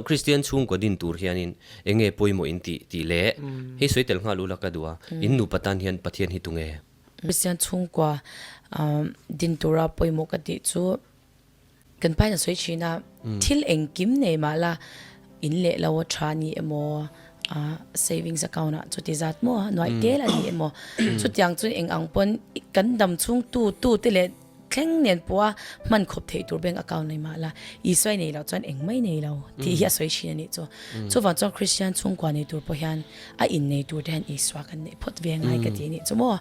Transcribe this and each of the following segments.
Kristian chhungkaw din tur hianin eng nge pawimawh in tih tih leh hei sawi tel nghal ula ka duh a, in nupa tan hian Pathian hi tunge? Kristian chhungkua din tura pawimawh ka tih chu kan pain a sawi thin a, thil engkim nei mah la in leh lo a tha ni emaw savings account ah chuti zat maw nuaih tel a ni emaw chutiang chu eng ang pawn kan dam chhung tu tu te leh Thleng nen pawha hman khawp theih tur bank account nei mah la, Isua i nei loh chuan engmah i nei lo tih hi a sawi thin a nih chu. Chuvang chuan Kristian chhungkua nei tur pawh hian a innei tur te hian Isua kan neih phawt ve ngai ka ti a nih chu maw.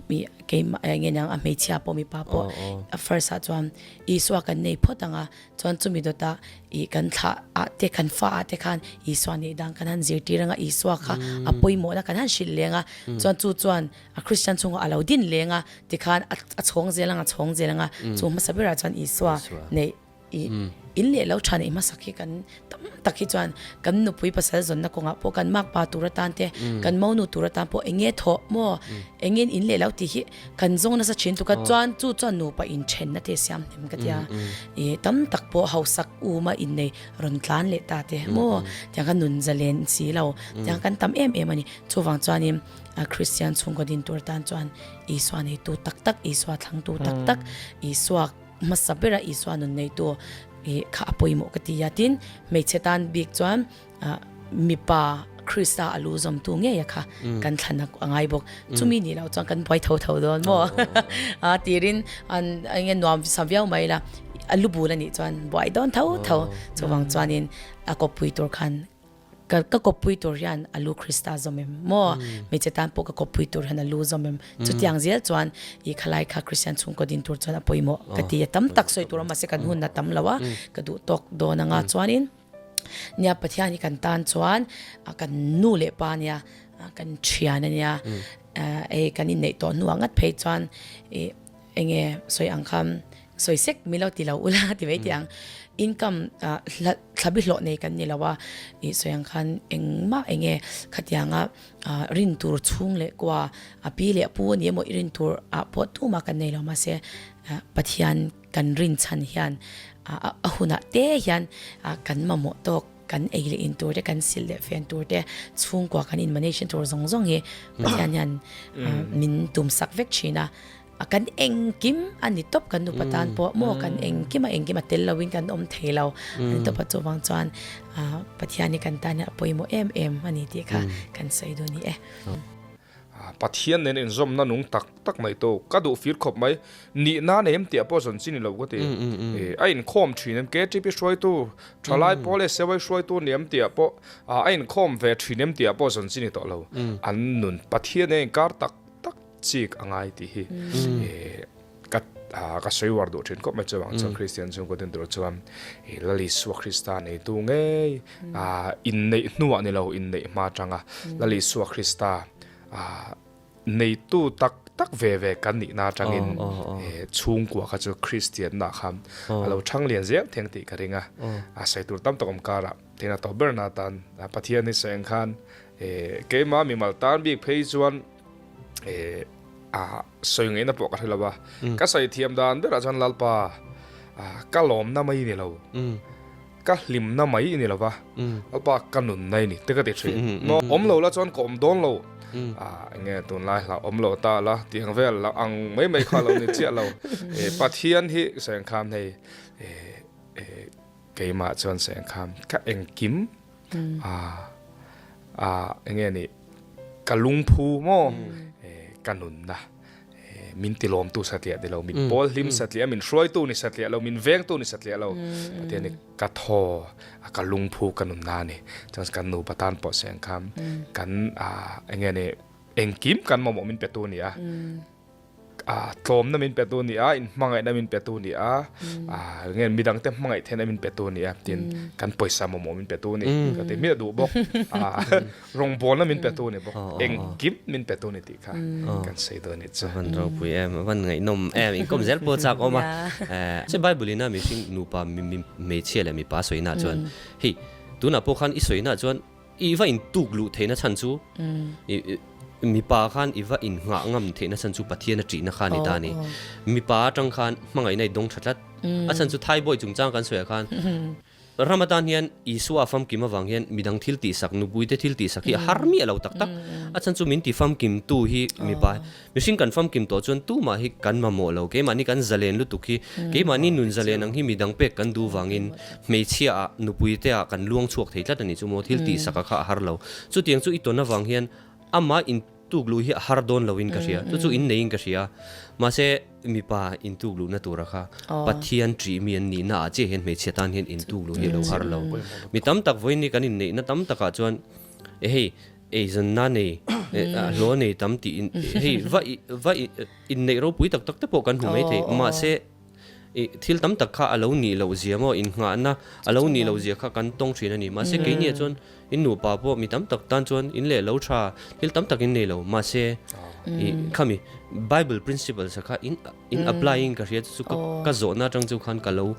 Mi keimah eng nge niang a hmeichhia pawh mipa pawh a first ah chuan Isua kan nei phawt ang a, chuan chumi dawtah ih kan thlah ah te kan fa ah te khan Isua neih dan kan han zirtir ang a, Isua kha a pawimawhna kan han hrilh leng a, chuan chu chuan a Kristian chhungah a lo din leng a. Tikhan a chhawng zel ang a chhawng zel ang a, chu hmasa berah chuan Isua neih i in leh lo tha neih hmasak hi kan tam tak hi chuan kan nupui pasal zawnna kawngah pawh kan makpa tur atan te kan monu tur atan pawh eng nge thawh maw eng nge in leh lo tih hi kan zawng nasa thin tuk a, chuan chu chuan nupa inthenna te siam hnem ka tia i tam tak pawh hausak uma innei rawn tlan leh ta te maw tiang khan nun zalen si lo tiang kan tam em em a ni chuvang chuanin A Kristian chhungkaw din tur tan chuan Isua neitu tak tak, Isua thlangtu tak tak, Isua hmasa bera Isua nun neitu i kha a pawimawh ka ti a. Tin, hmeichhe tan bik chuan mipa Krista a lu zawmtu ngei a kha kan thlan a ngai bawk. Chumi nih loh chuan kan buai tho tho dawn maw? A tirin an eng nge nuam sa viau mai la, a lu bul a nih chuan buai dawn tho tho. Chuvang chuanin a kawppui tur khan Ka ka kawppui tur hian a lu Krista zawm em maw? Hmeichhe tan pawh ka kawppui tur hian a lu zawm em? Chutiang zel chuan i khalai kha Kristian chhungkaw din tur chuan a pawimawh ka ti a. Tam tak sawi tur a mahse kan hun a tam lo a, ka duh tawk dawn anga chuanin nia Pathian hi kan tan chuan kan nu leh pa nia, kan thian a nia, hei kan inneih tawh hnuah ngat phei chuan i Enge sawi ang kha sawi sek mi lo ti lo ula ti mai tih ang. Income thlabi hlawh nei kan ni lo a, i sawi ang khan engmah enge khatianga rin tur chhung leh kua a pi leh a pu a ni emaw i rin tur ah pawh tumah kan nei lo mahse Pathian kan rin chhan hian a hunah te hian kan mamawh tawk. Kan ei leh in tur te, kan silh leh fen tur te, chhungkua kan in manage tur zawng zawng hi Pathian hian min tum sak vek thin a. Kan engkim a ni tawp kan nupa tan pawh maw kan engkim a engkim a tel loin kan awm thei lo a ni tawp a. Chuvang chuan Pathian hi kan tan hian a pawimawh em em a ni tih kha kan sawi duh a ni e. Pathian nen inzawmna nung tak tak mai to ka duh fir khawp mai. Nihna nei em tih ah pawh zawn chi ni lo ka ti. A inkhawm thin em KTP hruaitu thalai pawl leh Sewai hruaitu ni em tih ah pawh a inkhawm ve thin em tih ah pawh zawn chi ni tawh lo. An nun Pathian nen inkar tak tak chik a ngai tih hi ka ka sawi uar duh thin khawp mai chuvang chuan Kristian chhungkaw din tur chuan Lal Isua Krista neitu ngei inneih hnuah ni lo inneih hma atanga Lal Isua Krista neitu tak tak ve ve kan nihna atangin chhungkua kha chu Kristianna khan a lo thang lian zel theng tih ka ring a, a sawi tur tam tak awm karah thehna tawp berna atan Pathian hi sawi ang khan keimah mimal tan bik phei chuan a sawi ngaihna pawh ka hre lo a, ka sawi thiam dan berah chuan Lalpa ka lawmna mai ni lo, ka hlimna mai i ni lo va, Lalpa ka nunna i ni te ka ti thin. Awm lo la chuan ka awm dawn lo, enge tunlai hla awm lo ta la tih ang vel lo ang mai mai kha lo ni chiah lo. Pathian hi Sengkham hei keimah chuan Sengkham ka engkim enge ni ka lungphu maw ka nunna min tilawmtu satliah ni lo, min pawl hlim satliah, min hruaitu ni satliah lo, min vengtu ni satliah lo. Pathian hi ka thaw a ka lungphu ka nunna a ni. Chuan kan nupa tan pawh seng kha kan eng nge ni engkim kan mamawh min petu a ni a. Tlawmna min petu a ni a, inhmangaihna min petu a ni a, nge midangte hmangaih theihna min petu a ni a, tin kan pawisa mamawh min petu a ni. Ka ti hmiah duh bawk. Rawngbawlna min petu a ni bawk, engkim min petu a ni tih kha kan sawi dawn a ni chu. A van ropui em, a van ngaihnawm em, inkawm zel pawh chak awm a. Che Bible ina mihring nupa hmeichhia leh mipa sawina chuan hei tunah pawh khan i sawina chuan i va intuk luh theihna chhan chu mipa khan i va innghah ngam theihna chhan chu Pathian a ṭihna kha a ni ta a ni. Mipa aṭang khan hmangaihna i dawng ṭha tlat. A chhan chu Thaibawi chungchang kan sawiah khan. Ram atan hian Isua a famkim avang hian midang thil tihsak, nupuite thil tihsak hi a har miah lo tak tak. A chhan chu min ti famkimtu hi mipa, mihring kan famkim tawh chuan tumah hi kan mamawh lo. Keimahni kan zalen lutuk hi, keimahni nun zalen ang hi midang pek kan duh vangin hmeichhia ah, nupuite ah kan luang chhuak thei tlat a ni chu maw, thil tihsak a kha a har lo. Chutiang chu i tawn avang hian amah in tuk luh hi a har dawn loin ka hria, chu chu inneiin ka hria. Mahse. Mipa intuk luhna tura kha Pathian ṭih mi an nihna ah chiah hian hmeichhia tan hian intuk luh hi a lo har lo. Mi tam tak vawiin kan inneihna tam takah chuan e hei eizawnna nei hlawh nei tam tih in hei va va inneih ropui tak tak te pawh kan hmu mai thei. Mahse thil tam tak kha a lo nih loh zia maw innghahna a lo nih loh zia kha kan tawng ṭhin a ni. Mahse keiniah chuan In nupa pawh mi tam tak tan chuan in leh lo tha, thil tam tak in nei lo. Mahse, i khami Bible principles a kha in in apply in ka hria chu ka ka zawhna atang chu khan ka lo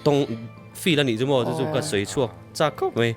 tawng feel a nih chu maw chu chu ka sawi chhuak chak khawp mai.